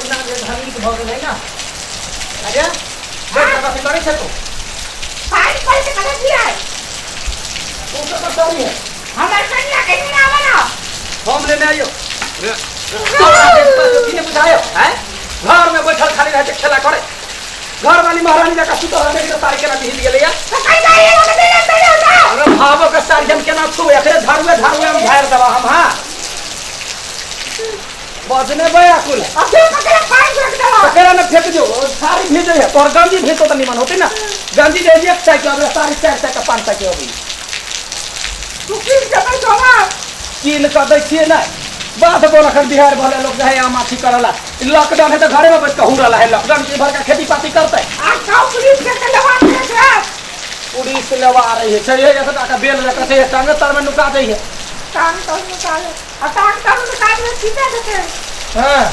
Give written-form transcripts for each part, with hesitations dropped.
अपना जे धनिक भऽ गेलै ने। अरे बैठ कऽ कथी करै छै तू? पानि पड़ै छै कतऽ छियै? तू कतऽ साड़ी है? हमर कनिया के लेने आबऽ ना। हम लेने आइयो रे, तोरा देख पर की नहि बुझायो हैं? घर में बैठल खाली रहै छै खेला करे। घर वाली महारानी जकाँ सुतल रहै तऽ साड़ी केना भीज गेलैया? तऽ कैसा एगो के देने चलि आउ ना। अरे भावो के साड़ी हम केना छुबै? एकरे झाड़ुए झाड़ुए हम झाड़ि देबा हम। हाँ, बजने बयाकुल है। अब जो ककरा पानि रख देबऽ। तकरा ने फेंक दियो, साड़ी भेजे है तोहर। गंजी भेजतो तऽ निमन होते ना। गंजी दे एक सौ के अबे, साड़ी 400 के 500 के अबे। तू कीन के दै छौ ना? कीन कऽ दै छियै नहि। बाध बोन अखन बिहार भले लोग जाए आम अथी करला। लॉकडाउन है तऽ घरे में बैठ कऽ हुरला है। लॉकडाउन के भर का खेती पाती करते। आ कहू पुलिस के के लेवा के छै। पुलिस लेवा रही है छै एतटा के बेल रखै छै, टांगे तर में नुका दै है। टांग तर निकाले आ टांग तर निकाले ठीके देते। हाँ,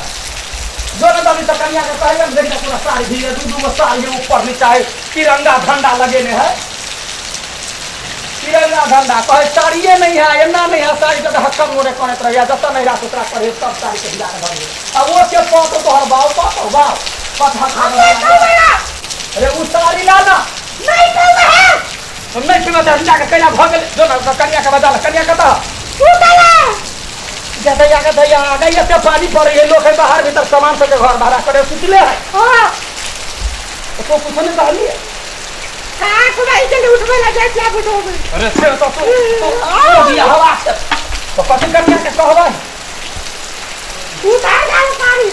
जो न दली तऽ कनिया के कहलियै, देख के पूरा साड़ी भीज, दू दू गो साड़ी ऊपर नीचा है, तिरंगा झंडा लगेने है, तिरंगा झंडा। कहे साड़िए नहीं है, एना नहीं है साड़ी। तऽ हक्कम मोरे करैत रहैया, जतऽ नहीं रात ओकरा करे सब साड़ी के हिला के धरिए। आ वो के पातो तोहर बाप पातो बाप पत हक्का। अरे उ साड़ी ला ना। नहीं कहू है। हम नहीं सुना तऽ जाके कैला भऽ गेलै। जो ना कनिया के बजा ला। कनिया कतऽ? सुतल है। दैया के दैया आ गई। एते पानी पड़े है, लोग है बाहर भीतर सामान सबके घर भाड़ा करे, सुतले है। हाँ। तो कुछ नहीं कहलिए। कहाँ सुनाई चली उठबै ला जाइ छियै बुझोबै। अरे से तो तू तू दिया हवा से तो कथी कनिया के कहबै? उतार डाल साड़ी।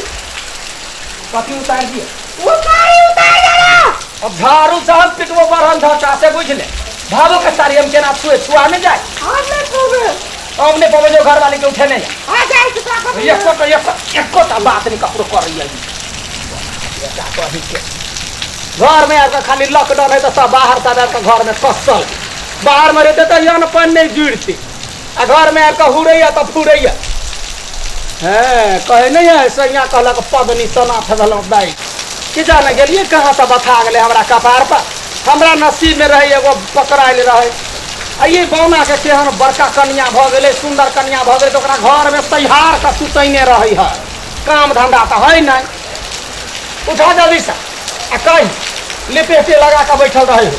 कथी उतार दिए? उतारी उतार डाल। अब झाड़ू से हम पिटबो बढ़न धक्का से, बुझ ले। भावो के साड़ी हम केना छुए? छुआ नहीं जाए। हम नहीं छूबे। हम नहीं पवे जो घर वाले के उठे नहीं। आ जाइ छी तोरा कथी? एको तो एको एको टा बात नहीं ककरो करैया। ई घर में आके खाली लॉकडाउन है तो सब बाहर से आके घर में कसल। बाहर में रहते तो अन्न पानि नहीं जुड़ते आ घर में आके हुरैया तऽ फुरैया। हैं, कहे नहीं है सैया कहलक पदनी सनाथ भेलहुँ दाइ कि जाने गेलियै कहाँ से बथा गेलै हमरा कपार पर। हमरा नसीब में रहै एगो पकड़ायल रहै। आ ई बौना के केहन बड़का कनिया भऽ गेलै, सुन्दर कनिया भऽ गेलै तऽ ओकरा घर में सैहार के सुतैने रहै है। काम धंधा तऽ है नहि। उठा जल्दी से आ कहि लिपेटे लगा कऽ बैठल रहै हो।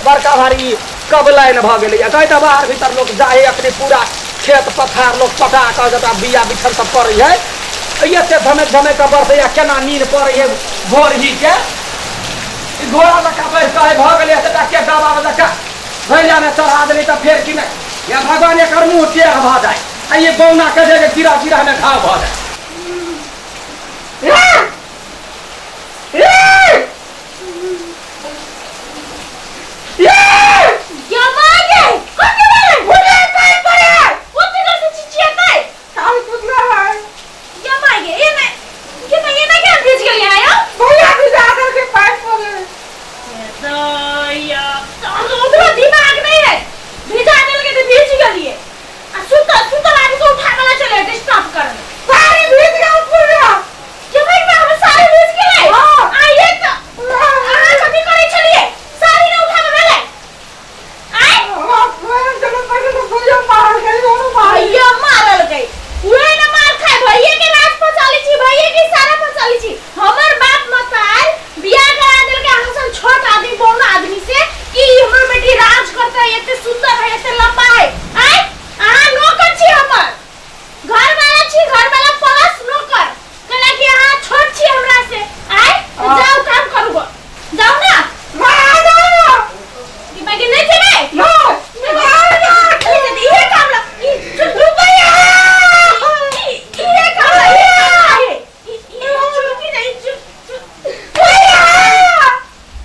बड़का भारी कबलाइन भऽ गेलै। आ कहै तऽ बाहर भीतर लोक जाइ है, अखनी पूरा खेत पथार लोक पटा कऽ जकरा बिया बिछन सब करै है। एते धमक धमक कऽ बरसैया, केना नीन पड़ै है भोरही के? ई घोड़ा जकाँ बढ़ि कऽ भऽ गेलै, एतेटा के दबा जकाँ भैया में चढ़ा देली तऽ फेर कि नहि या भगवान एकर मुँह टेढ़ भऽ जाय आ ई बौना के जे गिरा गिरा में घाव भऽ जाय। दिमाग नहीं है, भिजा देलकै तऽ भीज गेलियै आ सुतल सुतल आदमी के उठाबे ला चले डिस्टर्ब करल। साड़ी भीज गेल पूरा। के भाई बा, हमर साड़ी भीज गेलै। हाँ। आ ये तऽ अहाँ कथी करै छलियै? साड़ी नहि उठाबे भेलै आय? भैया मारलकै, उहे ने मार खाय। भैये के लाज फसाली छी, भैये के इशारा फसाली छी। हमर बाप मतार बियाह करा देलकै अहाँ सन छोट आदमी, बौना आदमी से कि हमर बेटी राज करतै, एते सुंदर है, एते लंबा है। आय अहाँ नौकर छी, हमर घर वाला छी, घर वाला प्लस नौकर। कहला कि अहाँ छोट छी हमरा से। आय तऽ जाउ काम करू गो, जाउ ना। कि मैं कि नहीं जेबै? इहे काम ला ई रुपैया, इहे काम ला, इहे काम ला। ई चुटकी नहीं चुट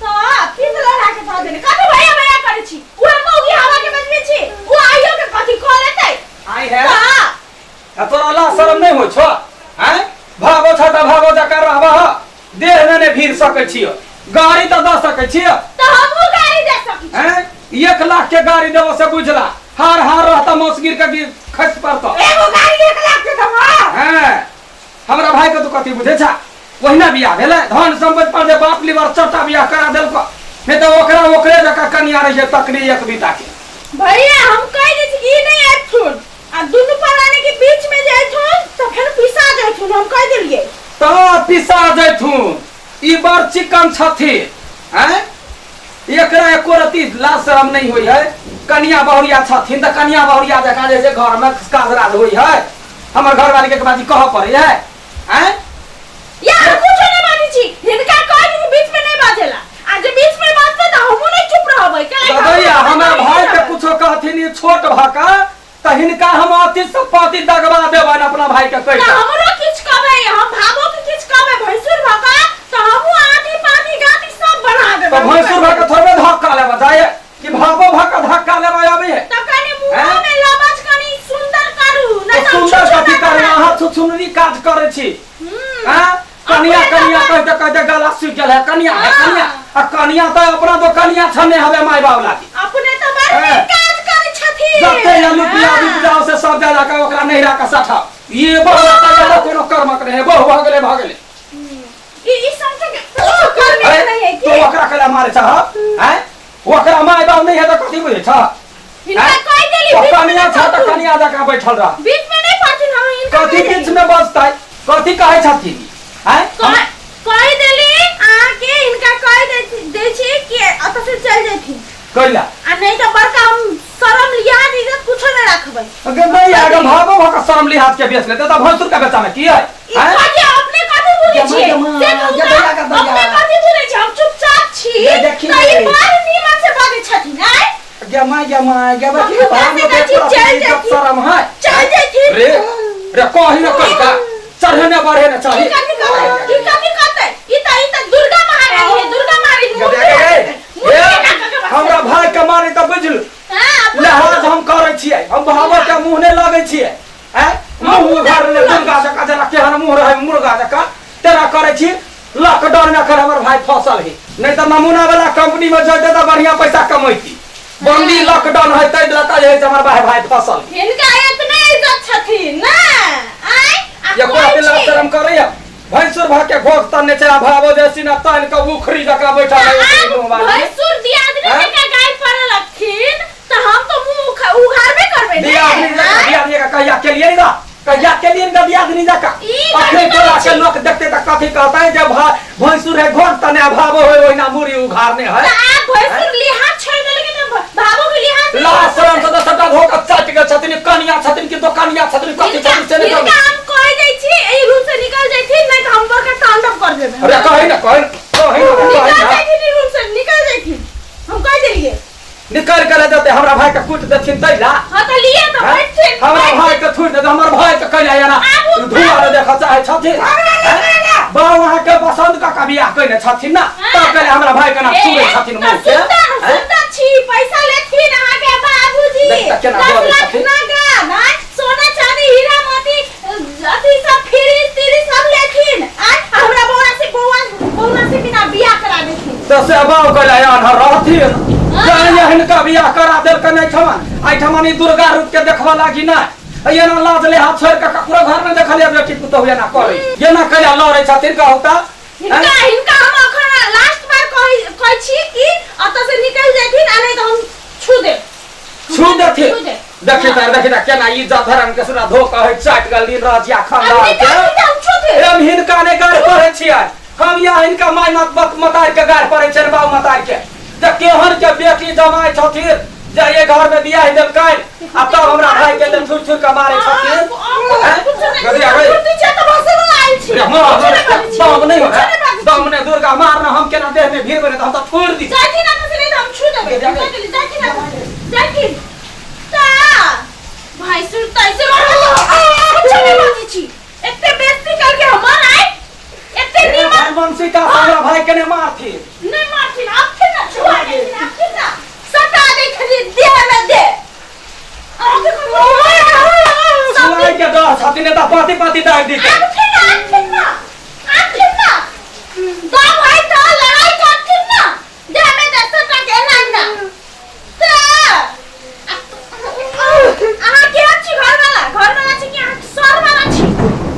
तऽ पीस लड़ा के धऽ देने। कथी भैया भैया करै छी? उहे मौगी हवा के बजबै छी, ओ आइयो के कथी कऽ लेतै? आई है। तऽ आ तोरा ला शरम नहि होइ छौ? आँय, भागो छ तऽ भागो जकाँ रहबह। देह में नहि भीड़ सकै छियो, गाड़ी तऽ दऽ सकै छियो। तऽ हमहूँ गाड़ी दे सकै छी। आँय, 1 लाख के गाड़ी देबो से बुझला हार हार रहता, मौसगिर के गिर खसि पड़तो। एगो गाड़ी 1 लाख के देबा? हैं, हमरा भाई के तू कथी बुझे छा? ओहिना बियाह भेलै धन संपत्ति पर जे बाप लीवर चट्टा बियाह करा देलको, नहीं तऽ ओकरा ओकरे जकाँ कनिया रही तकरी एक बीता के। भैया, हम कहि दै छी कि ई नहि अयथुन आ दुनू प्राणी के बीच में जे अयथुन तऽ फेर पिसा जायथुन, हम कहि देलियै। तऽ पिस पिसा जैथुन। ई बड़ चिकन छथिन। आँय, एकरा एको रत्ती लाज शरम नहि होइ है। कनिया बहुरिया छथिन तऽ कनिया बहुरिया जकाँ जे छै घरमे काज राज होइ है। हमर घरवाली के बाजी कहऽ पड़ै है? आँय, यार कुछो नहीं बाजै छी, हिनका कहि दिन बीच में नहीं बाजेला, आ जे बीच में बाजतै तऽ हमहूँ नहीं चुप रहबै। केला दादैया हमरा भाई के कुछो कहथिन ई छोट भऽ कऽ तऽ हिनका हम अति से पाती दगवा देबनि अपना भाई के कहि तऽ हमरो किछु कहबै, हम भाबो के किछु कहबै भैंसुर भऽ कऽ तऽ हमहूँ आँटी पाती गाती सब बना देबै। तऽ भैंसुर भऽ कऽ थोड़बे धक्का लेबऽ जाय कि भाबो भऽ कऽ धक्का लेबऽ आबै है? तऽ कनि मुँहो हैं? में लबज कनि सुंदर करू, नहि तऽ तऽ हम सुन्दर छुछुनर कथी करू? बना अहाँ छुछुनरी काज करै छी। हम्म। हैं? कनिया अपने कनिया तऽ कहते कहते गला सूखि गेल है। कनिया है हाँ। कनिया आ कनिया तऽ अपना तो कनिया छने हवे माय बाप लागी। अपने तऽ बड़ हैं? नीक काज करै छथिन। जते आलू प्याज हाँ। उपजाओ से सब जा जाके ओकरा नैहरा के सठाओ। ये बहु तैयार कोनो कर्मक नहीं है, बहु भऽ गेलै भऽ गेलै। ई ई सब के कुछो कर्म अरे, नहीं है तो की ओकरा कला मारे चाह? हैं, ओकरा माय बाप नहीं है तऽ कथी बुझै छ? हिनका हैं? कहि देली ओ बीच में कनिया नहीं छ तऽ पड़थिन। कनिया जकाँ बैठल रह। बीच में नहीं पड़थिन, हम हिनका कथी कहि बीच में बजतै? कथी कहै छथिन? हैं? देली। कहि देली अहाँके, हिनका कहि दै छी कि एतऽ से चलि जेथिन। कैला? आ नहीं तऽ बड़का हम शरम लिहाज इज्जत कुछो नहीं राखबै। अगर नहीं अगर भागो भाग शरम लिहाज के बेच लेते तऽ भैंसुर के बेचा में की है? ई हैं? कथी अपने कथी बुझै जमा, छियै? जमा, से कहू जमा, तऽ, जमा, अपने जमा। कथी बुझै छियै? हम चुपचाप छी ये देखी तऽ ई रे। बड़ नीमन से बजै छथिन। आँय, जमा जमा जमा हम की हुनका भागो से कहै छी, के चलि इज्जत जेथिन। शरम है। चलि जेथिन। रे रे कही न कही का चढ़े बढ़े न चाही। ई कथी कहतै? ई कथी कहतै? ई तऽ दुर्गा महारानी है, दुर्गा महारानी गे, मूर्ति गे, गे, मूर्ति गे, बना कऽ के बसै। हमरा भाई के मारे तऽ बुझल हाँ, अपन लिहाज हम करै छियै, हम भावो के मुँह नहि लगै छियै। आँय, मुँह उघार ले दुर्गा जकाँ जेना केहन मुँह रहै मुर्गा जकाँ तेना करै छी। लॉकडाउन में एखन हमर भाई फसल है, नहीं तऽ नमूना वाला कंपनी में जैते तऽ बढ़िया पैसा कमैती। बंदी लॉकडाउन है तै लऽ कऽ जे है से हमर भाई भाई फसल। हिनका एतने इज्जत छथिन ना? आँय, आ ये कहै कोई छी, शर्म करैया? भैंसुर भऽ के घोघ तने छै आ भावो जे सीना तानि कऽ उखड़ी जकाँ बैठल है तऽ ओकरे आब मुँह वाली। भैंसुर दियादनी आँय? जकाँ गाय पड़े लगथिन तऽ हम तऽ मुँह उघारबे करबै ने। दियादनी जकाँ आँय? दियादनी जकाँ कहिया केलियै गा? कहिया केलियै गा दियादनी जकाँ? ई अखने कथी टोला कहै के छी? लोक देखते तऽ कथी कहतै जे भैंसुर है घोघ तने आ भावो है ओहिना मुड़ी उघारने है। तऽ आब भैंसुर लिहाज छोड़ि देलकै तऽ भावो के लिहाज नहि। लाज शरम से तऽ सबटा धो कऽ चाटि गेल छथिन। कनिया छथिन कि दोकनिया छथिन, कथी हिनका छथिन से नहि हिनका कहू। हम कहि दै छी एहि रूम से निकल जैथिन, नहीं तऽ हम बड़का तांडव कर देबै। अरे कही ना, कही ना, कही ना, कही निकल ना। जैथिन, ई रूम से निकल जैथिन, हम कहि देलियै। निकल के ले जेतै हमरा भाई के कूट देथिन तै ला। हाँ तऽ लिए तऽ हैं? बैठथिन। हमरा बैठथिन। भाई के थोड़ि देतै, हमर भाई के कैला एना आबू, धुआं रे देखऽ चाहै छथिन? हैं? बाउ अहाँके बसंत काका बियाह कयने छथिन ना, हाँ। तब कैला हमरा भाई के ना ए, छुबै छथिन तऽ मुँह से? सुन्दर हैं? सुन्दर छी, पैसा लेथिन अहाँके बाबूजी। देख तऽ केना 10 बजै लाख छथिन। नगद, आँय, सोना चांदी हीरा मोती अथी सब फ्रिज तिरिज सब लेथिन। आँय, हमरा बौआ से बौआ बौआ से बिना बियाह करा देथिन। तऽ से बाउ कैला आन्हर रहथिन? जानि हिनका बियाह करा देलकनि एहिठमन, एहिठमन ई दुर्गा रूप के देखबऽ लागी नहि। एना लाज लेहाज छोड़ि कऽ ककरो घर मे देखलियै बेटी पुतहु एना करै? एना कैला लड़ै छथिन कहू तऽ? हिनका हिनका हम अखन लास्ट बार कहै कहै छी कि एतऽ से निकल जेथिन आ नहीं तऽ हम छू देब। छू देथिन? छू देब। देखी तऽ देखी तऽ केना इज्जत धर्म के सुना धो कऽ चाटि गेल दिन रजिया अब खानदान निकल के। जेथिन तऽ हम छू देब। हम हिनका नहि गारि पढ़ै छियै, हम या हिनका माय मत मत मतार के गारि पढ़ै छियनि, बाप मतार के जे केहन के बेटी जमाइ छथिन जे एहि घर में बियाह देलकनि आ तब हमरा भाई के जे थुरि थुरि के मारै छथिन। हैं? गदिया गई। रे, मार, दम नहीं हो दम नहीं दुर्गा मारना, हम केना देह में भीड़ बने तऽ हम तऽ थोड़ि दी। वंशी का हमरा भाई के ने मारथिन। नहीं मारथिन, अब फिर ना छुआ देथिन, अब फिर ना सटा देथिन देह में दे। सुनाई के डर छथिन तऽ पाती पाती दाबि दी। अब फिर ना, अब फिर ना, अब फिर ना दम है तो लड़ाई करथिन ना, देह में दे सटा के ना ना। त अहाँ के छी घर वाला? घर वाला छी कि अहाँ सर वाला छी?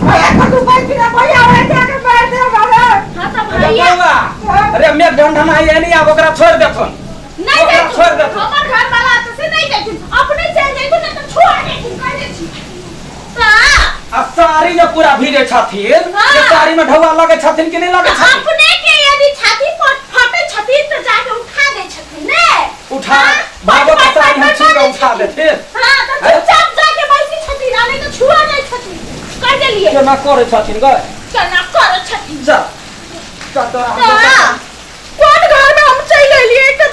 भैया कतू बैठ ना, भैया बैठ के मार दे बाबा। हाँ तऽ अरे भैया बौआ, अरे मेघ ढनढनाइ एनी, आब ओकरा छोड़ि देथुन। नहीं ओकरा जाथिन। छोड़ि देथुन। हमर घर वाला तऽ से नहीं जाथिन, अपने चल जाथिन, नहीं तऽ छुआ देथिन, कह दै छी। तऽ आ साड़ी जे पूरा भीजे छथिन हाँ। से साड़ी में ढौआ लगे छथिन कि नहीं लगे छथिन? अपने के यदि छाती पर फटे छथिन तो जाके उठा दे छथिन ने। उठा हाँ, बाबा के फट, फट, साड़ी हम फट, छू के फट, उठा छथिन। देथिन। हाँ तो हैं? चुपचाप जाके बैसी छथिन आ नहीं तो छुआ नहीं छथिन कर देलिए। केना करे छथिन गए? केना करे छथिन? जा चल तोरा हम हाँ, कोन घर में हम चलि एलिए? तऽ